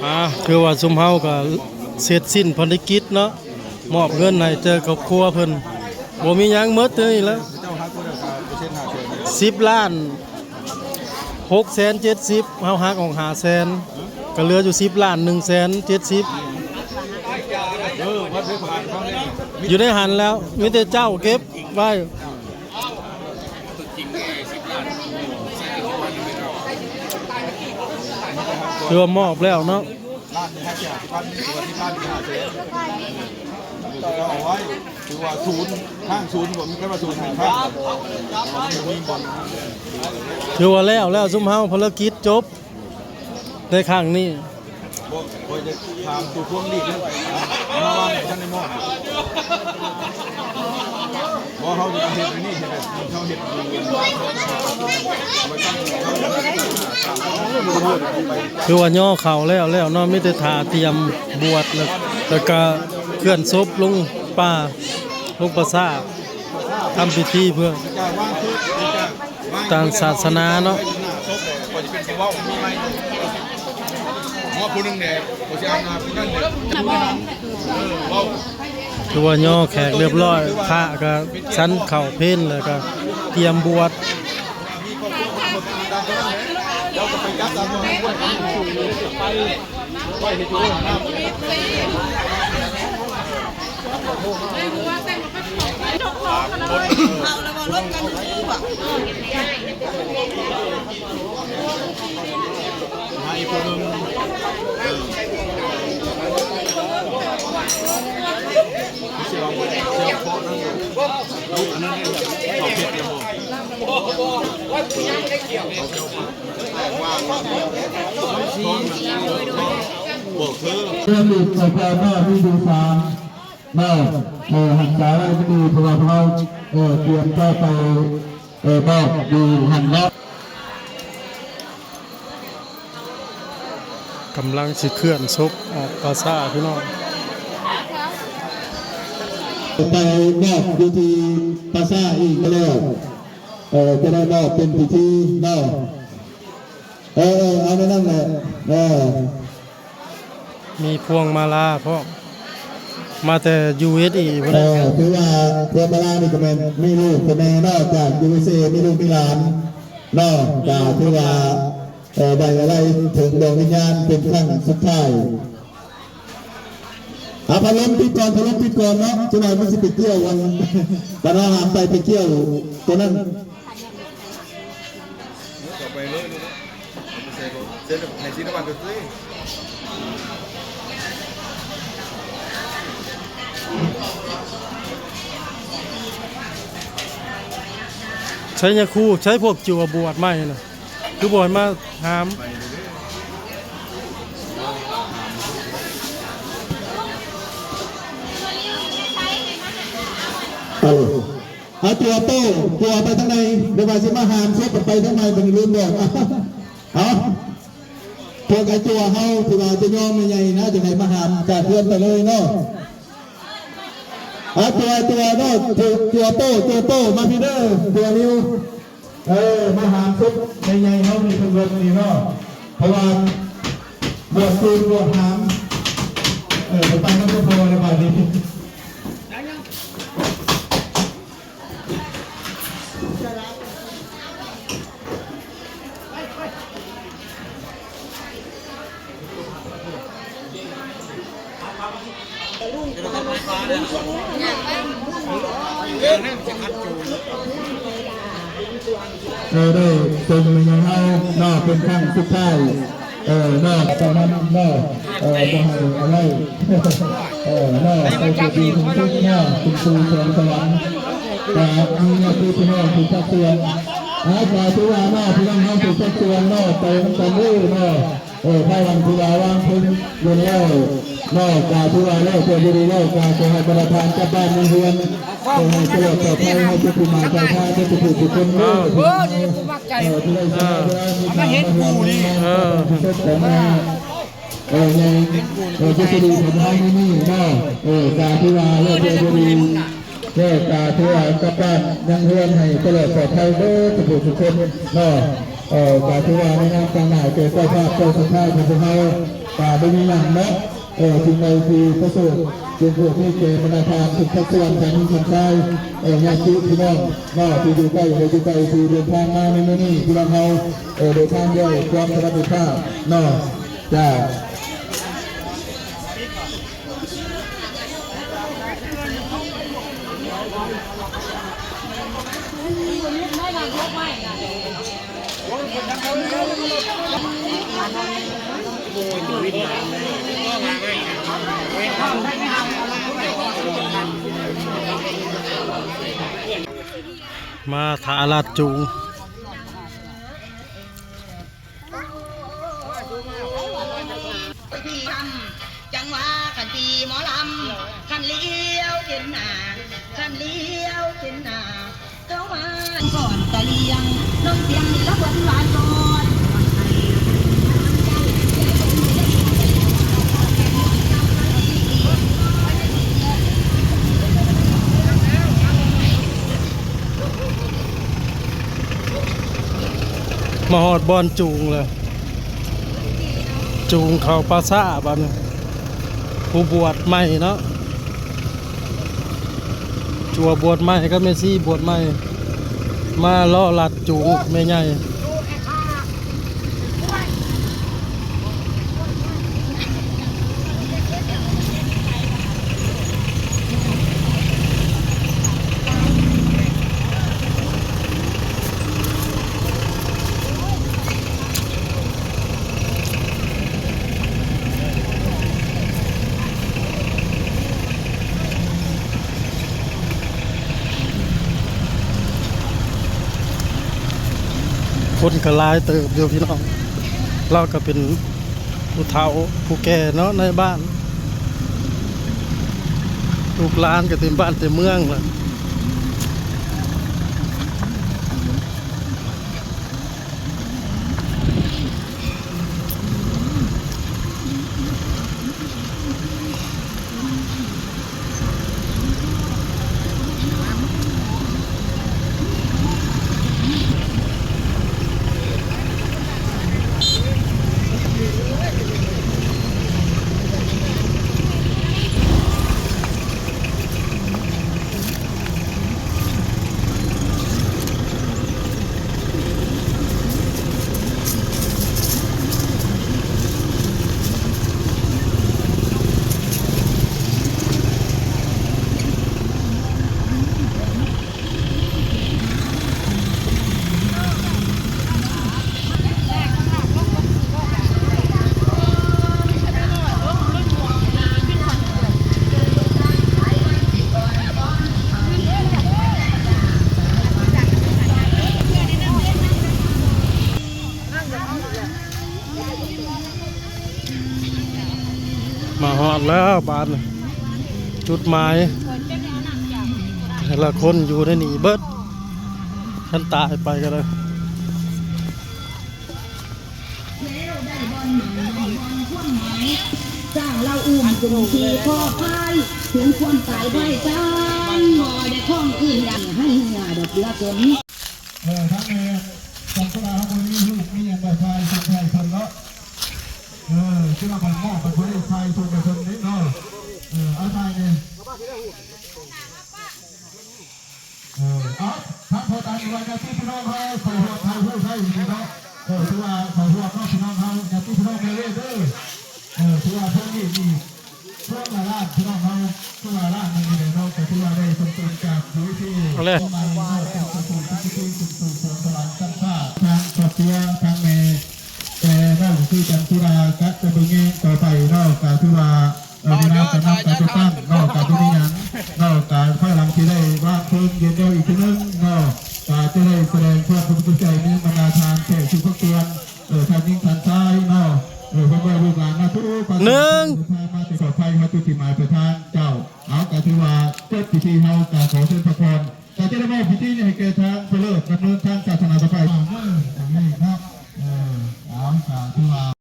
ອ່າ ຖືວ່າຊຸມເຮົາກໍເສັດສິ້ນພາລະກິດເນາະ ມອບເງິນໃຫ້ແຕ່ຄອບຄົວເພິ່ນ ບໍ່ມີຫຍັງ ໝົດເທົ່ານີ້ແຫຼະ ສິບລ້ານຫົກແສນເຈັດສິບ ເຮົາຫັກອອກຫ້າແສນ ກໍເຫຼືອຢູ່ສິບລ້ານໜຶ່ງແສນເຈັດສິບ ຢູ່ໃນຫັ້ນແລ້ວ ມີແຕ່ເຈົ້າເກັບໄວ້. ຖືວ່າມອບແລ້ວເນາະ ລ້ານໜຶ່ງຫ້າແສນ ສິບພັນ ຖືວ່າສິບລ້ານຫ້າແສນ ຖືວ່າສູນ ທາງສູນ ມີຄຳວ່າສູນທາງ ຖືວ່າແລ້ວ ແລ້ວ ຊຸມເຮົາພາລະກິດຈົບໃນຄັ້ງນີ້. ບໍ່ ຂ້ອຍຈະຖາມຕົວພວງລີດນະ ມາວາງບໍ່ທັນໄດ້ມອບ ບໍ່ ເຮົາຈະເຮັດຢູ່ນີ້ ເຮັດແບບເຂົາເຮັດຢູ່ ຄືວ່າຍໍເຂົ້າແລ້ວ ແລ້ວເນາະ ມີແຕ່ຖ້າຕຽມບວດ ແລ້ວ ແລ້ວກະເຄື່ອນສົບລົງປ່າ ລົງປ່າຊ້າ ທຳພິທີເພື່ອ ຈະວາງຄື ຈະ ທາງສາສະໜາເນາະ ຄືວ່າຍໍແຂກຮຽບຮ້ອຍ ພະກໍສັນເຂົ້າເພນ ແລ້ວກໍກຽມບວດ. ເລື່ອງອີກປະການໜ້າທີ່ດູສານເນາະ ເອີ ຮັກສາໄວ້ດີ ເພາະວ່າເຮົາ ເອີ ກຽມຈະໄປ ເອີ ມອບຢູ່ຫັ້ນເນາະ ກຳລັງຊິເຄື່ອນສົບອອກປ່າຊ້າພີ່ນ້ອງ ໄປມອບຢູ່ທີ່ປ່າຊ້າອີກແລ້ວ ເອີ ຈະໄດ້ມອບເປັນພິທີເນາະ ເອີ ເອີ ເອົາແນວນັ້ນແຫຼະ ເອີ. ມີພວງມາລາພ້ອມ ມາແຕ່ ຢູເອສເອ ພຸ້ນ ເອີ ຖືວ່າພວງມາລານີ້ກໍແມ່ນມີລູກແມ່ເນາະ ຈາກ ຢູເອສເອ ມີລູກມີຫຼານເນາະ ກໍຖືວ່າ ເອີ ໄດ້ອາໄລເຖິງດວງວິນຍານເປັນຄັ້ງສຸດທ້າຍ. ອາ ພັດລົມປິດກ່ອນ ພັດລົມປິດກ່ອນເນາະ ຈັກໜ່ອຍມັນຊິໄປກ່ຽວອັນ ບັດເຮົາຫາມໄປ ໄປກ່ຽວຕົວນັ້ນ. ເອົາໄປເລີຍລູກເນາະ ເອົາໄປໃສ່ລົດ ໃສ່ໃຫ້ສີນະວັນໄປເລີຍ ໃຊ້ຍາຄູ ໃຊ້ພວກຈົວບວດໃໝ່ນະ ຄືບໍ່ໃຫ້ມາຫາມ ເອົາ ເອົາຕົວໂຕ້ ຕົວໄປທາງໃດ ຫຼືວ່າຊິມາຫາມສົບໄປທາງໃດ ບັດນີ້ລືມບອກ ເອົາ ພວກໄອ້ຕົວເຮົາທີ່ວ່າຈະຍອມແມ່ໃຫຍ່ນະ ຈັ່ງໃດມາຫາມຈາກເຮືອນໄປເລີຍເນາະ ເອົາຕົວ ຕົວເນາະ ຕົວ ຕົວໂຕ້ ຕົວໂຕ້ ມາພີ້ເດີ ຕົວນິວ ເອີ ມາຫາມສົບແມ່ໃຫຍ່ເຮົານີ້ເພິ່ນເບິ່ງນີ້ເນາະ ເພາະວ່າບວດຕູນບວດຫາມ ເອີ ໄປນຳເຈົ້າພໍ່ແລ້ວບາດນີ້. ເອີ ໄດ້ສົ່ງແມ່ໃຫຍ່ເຮົາເນາະ ເປັນຄັ້ງສຸດທ້າຍ ເອີ ເນາະ ຕອນນັ້ນເນາະ ເອີ ບໍ່ໃຫ້ອາໄລ ເອີ ເນາະ ໃສ່ເກີດດີຂອງເພິ່ນເນາະ ເປັນຄູແສງສະຫວັນ ກະມີຍາດຕິພີ່ນ້ອງທຸກພາກສ່ວນ ອາ ສາທຸວ່າເນາະ ພີ່ນ້ອງເຮົາທຸກພາກສ່ວນເນາະ ໄປນຳກັນເດີເນາະ ເອີ ພາກັນທີ່ວ່າວາງເພິ່ນເງິນແລ້ວເນາະ ກະຖືວ່າແລ້ວແຕ່ບໍ່ດີແລ້ວ ກະຂໍໃຫ້ບັນດາທ່ານກັບບ້ານເມືອງເຮືອນ ຂໍໃຫ້ຕະຫຼອດປອດໄພ ໃຫ້ເຈົ້າຜູ້ໝາຍປາຍທານເບິດທຸກຜູ້ທຸກຄົນເດີ ເອີ ເອີ ທີ່ໄດ້ສະຫຼະເວລາມີຄ່າມາຮ່ວມໃນງານສະເພາະຂອງ ເອີ ໃນ ເອີ ພິທີຂອງເຮົາມື້ນີ້ເນາະ ເອີ ກະຖືວ່າແລ້ວແຕ່ບໍ່ດີແລ້ວ ກະຖືວ່າກັບບ້ານຍັງເຮືອນໃຫ້ຕະຫຼອດປອດໄພເບິດທຸກຜູ້ທຸກຄົນເນາະ. ເອີ ກໍຖືວ່າໃນນາມຕາງໜ້າແກ່ເຈົ້າພາບເຈົ້າສັດທາຂອງພວກເຮົາ ກໍບໍ່ມີຫຍັງເນາະ ເອີ ສິ່ງໃດທີ່ປະເສີດ ເປັນໂທດມີແກ່ບັນດາທ່ານທຸກພາກສ່ວນ ທ່ານຍິງທ່ານຊາຍ ເອີ ຍາດຕິພີ່ນ້ອງເນາະ ທີ່ຢູ່ໃກ້ ແລະ ຢູ່ໄກ ທີ່ເດີນທາງມາໃນມື້ນີ້ ພີ່ນ້ອງເຮົາ ເອີ ເດີນທາງດ້ວຍຄວາມສະຫວັດດີພາບເນາະ ຈ້າ. ມາຖ້າລາດຈູງ. ຈັງຫວະຄັນຕີໝໍລຳ ຄັນລ້ຽວເຫັນໜ້າ ຄັນລ້ຽວເຫັນໜ້າ ເຂົ້າມາກ່ອນຕະຫຼຽງ ນ້ອງສຽງນີ້ລະເພິ່ນຫວານກ່ອນ. ມາຮອດບ່ອນຈູງແລ້ວ ຈູງເຂົ້າປ່າຊ້າບາດນີ້ ຜູ້ບວດໃໝ່ເນາະ ຜົວບວດໃໝ່ກັບແມ່ຊີບວດໃໝ່ ມາລໍລັດຈູງແມ່ໃຫຍ່. ຄົນກໍຫຼາຍເຕີບຢູ່ພີ່ນ້ອງ ລາວກໍເປັນຜູ້ເຖົ້າຜູ້ແກ່ເນາະໃນບ້ານ ລູກຫຼານກໍເຕັມບ້ານເຕັມເມືອງລະ. ມາຮອດແລ້ວບາດນີ້ ຈຸດໝາຍ ແຕ່ລະຄົນຢູ່ໃນນີ້ເບິດ ຄັນຕາຍໄປກໍໄດ້. ແລ້ວໄດ້ບ່ອນໝັ້ນໄດ້ບ່ອນຄວາມໝາຍ ສ້າງເລົ່າອູ້ມກຸມທີ່ພໍພາຍ ເຖິງຄວາມຕາຍໄດ້ຈ້ານ ບໍ່ໄດ້ຄອງອື່ນດັງໃຫ້ເຫື່ອດອກເຫຼືອຝົນ. ເອີ ທາງແມ່ຈັນຈຸລາເຮົາບໍ່ມີລູກມີຫຍັງບໍ່ ຖ່າຍສົ່ງໃຫ້ເພິ່ນເນາະ ເອີ ຄືວ່າເພິ່ນມອບໃຫ້ຜູ້ນີ້ ຖ່າຍສົ່ງໃຫ້ເພິ່ນເດ້ເນາະ ເອີ ເອົາຖ່າຍແດ່. ເອີ ເອົາ ທາງພໍ່ຕາຢູ່ວ່າຍາດຕິພີ່ນ້ອງເຮົາ ເຂົ້າຮ່ວມຖ່າຍຮູບໄດ້ເນາະ ເອີ ຖືວ່າເຂົ້າຮ່ວມເນາະ ພີ່ນ້ອງເຮົາ ຍາດຕິພີ່ນ້ອງແມ່ເລີດເດີ ເອີ ຖືວ່າພວກນີ້ນີ້ ຊ່ວງລະລ້ານ ພີ່ນ້ອງເຮົາ ຊ່ວງລະລ້ານໜຶ່ງນີ້ແຫຼະເນາະ ກໍຖືວ່າໄດ້ສົ່ງເສີມຈາກ ຢູເອຟເອ ເອົາເລີຍ ເອົາເລີຍ ທາງຄອບຄົວ ທາງແມ່ ແຕ່ເວົ້າຄືກັນ ທີ່ວ່າກະຈະເບິ່ງແຍງຕໍ່ໄປເນາະ ກະຖືວ່າ ເອີ ໃນນາມຄະນະການຈັດຕັ້ງເນາະ ກະບໍ່ມີຫຍັງເນາະ ກະພາຍຫຼັງທີ່ໄດ້ວາງເພີງເຢັນແລ້ວອີກເທື່ອໜຶ່ງເນາະ ກະຈະໄດ້ສະແດງຄວາມຂອບໃຈໄປຍັງບັນດາທ່ານແຂກທຸກພາກສ່ວນ ເອີ ທ່ານຍິງທ່ານຊາຍເນາະ ເອີ ພໍ່ແມ່ລູກຫຼານມາທຸກພາກສ່ວນ ໜຶ່ງ ເດີນທາງມາແຕ່ປອດໄພ ມາສູ່ທີ່ໝາຍປາຍທາງເຈົ້າ. ເອົາ ກະຖືວ່າຈົບພິທີເຮົາ ກະຂໍເຊີນພະພອນ ກະຈະໄດ້ມອບພິທີນີ້ໃຫ້ແກ່ທາງຜູ້ເລີດດຳເນີນທາງສາສະໜາຕໍ່ໄປເດີ ອັນນີ້ເນາະ ເອີ ເອົາ ກະຖືວ່າ